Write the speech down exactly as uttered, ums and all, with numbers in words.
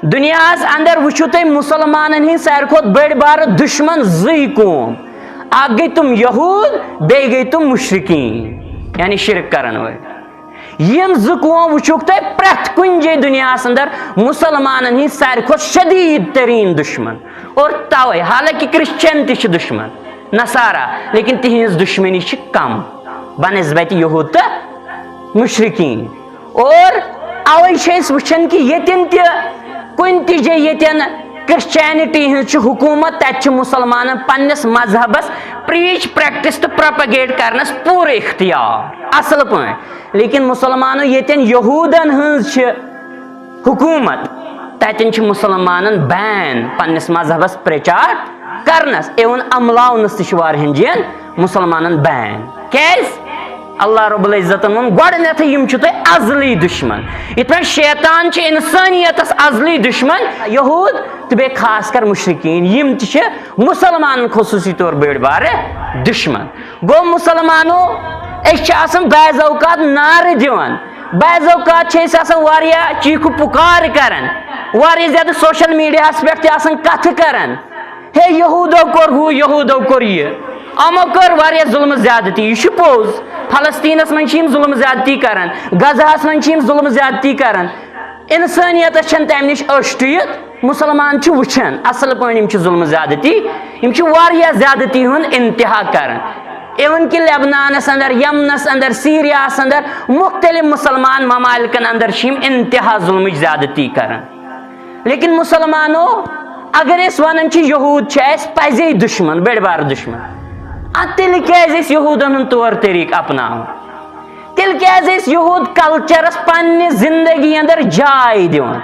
دُنیاہَس اندر وٕچھِو تُہۍ مُسلمانن ہٕنٛدۍ ساروی کھۄتہٕ بٔڑۍ بارٕ دُشمن زٕے قوم۔ اکھ گٔے تِم یہوٗد، بیٚیہِ گٔے تِم مُشرِکیٖن، یعنی شرک کرن وٲلۍ۔ یِم زٕ قوم وٕچھُکھ تُہۍ پرٛٮ۪تھ کُنہِ جایہِ دُنیاہَس اندر مُسلمانن ہٕنٛدۍ ساروی کھۄتہٕ شدیٖد تریٖن دُشمن۔ اور توے، حالانکہ کرسچن تہِ چھِ دُشمن، نصارا، لیکن تِہنٛز دُشمنی چھِ کم بنسبت یہوٗد تہٕ مُشرِکیٖن۔ اور اوے چھِ أسۍ وٕچھان کہِ ییٚتٮ۪ن تہِ کُنہِ تہِ جایہِ ییٚتٮ۪ن کرسچینٹی ہٕنٛز چھِ حکوٗمت، تتہِ چھِ مُسلمانن پننِس مذہبس پریچ، پریکٹس تہٕ پروپگیٹ کرنس پوٗرٕ اختیار، اصل پٲٹھۍ۔ لیکن مُسلمانو ییٚتٮ۪ن یہوٗدن ہٕنٛز چھِ حکوٗمت، تتٮ۪ن چھِ مُسلمانن بین پننِس مذہبس پرچار کرنس، even عملاونس تہِ چھِ واریاہن جاین مُسلمانن بین۔ کیازِ؟ اللہ رب العزتن ووٚن گۄڈٕنیتھٕے، یِم چھِ تۄہہِ ازلی دُشمن۔ یِتھ پٲٹھۍ شیطان چھِ انسٲنیتس ازلی دُشمن، یہوٗد تہٕ بیٚیہِ خاص کر مُشرِکیٖن، یِم تہِ چھِ مُسلمانن خصوٗصی طور بٔڑۍ بارٕ دُشمن۔ گوٚو مُسلمانو، أسۍ چھِ آسان بعض اوقات نعرٕ دِوان، بعض اوقات چھِ أسۍ آسان واریاہ چیٖخہٕ پُکارٕ کران، واریاہ زیادٕ سوشل میڈیاہس پٮ۪ٹھ تہِ آسان کتھٕ کران، ہے یہوٗدو کوٚر ہُہ، یہوٗدو کوٚر یہِ، یِمو کٔر واریاہ ظُلمہٕ زیادتی۔ یہِ چھُ پوٚز، فلسطیٖنس منٛز چھِ یِم ظُلمہٕ زیادتی کران، غزہس منٛز چھِ یِم ظُلمہٕ زیادتی کران۔ انسٲنیتس چھنہٕ تمہِ نِش أچھ ٹُوِتھ۔ مُسلمان چھِ وٕچھان اصل پٲٹھۍ، یِم چھِ ظُلمہٕ زیادتی، یِم چھِ واریاہ زیادتی ہُنٛد انتہا کران۔ Even کہِ لبنانس اندر، یمنس اندر، سیریاہس اندر، مُختٔلِف مُسلمان ممالکن اندر چھِ یِم انتہا ظُلمٕچ زیادتی کران۔ لیکن مُسلمانو، اگر أسۍ ونان چھِ یہوٗد چھِ اَسہِ پزے دُشمن، بٔڑۍ بارٕ دُشمن، ادٕ تیٚلہِ کیازِ أسۍ یہوٗدن ہُنٛد طور طریٖقہٕ اپناوان؟ تیٚلہِ کیازِ أسۍ یہوٗد کلچرس پننہِ زندگی اندر جاے دِوان؟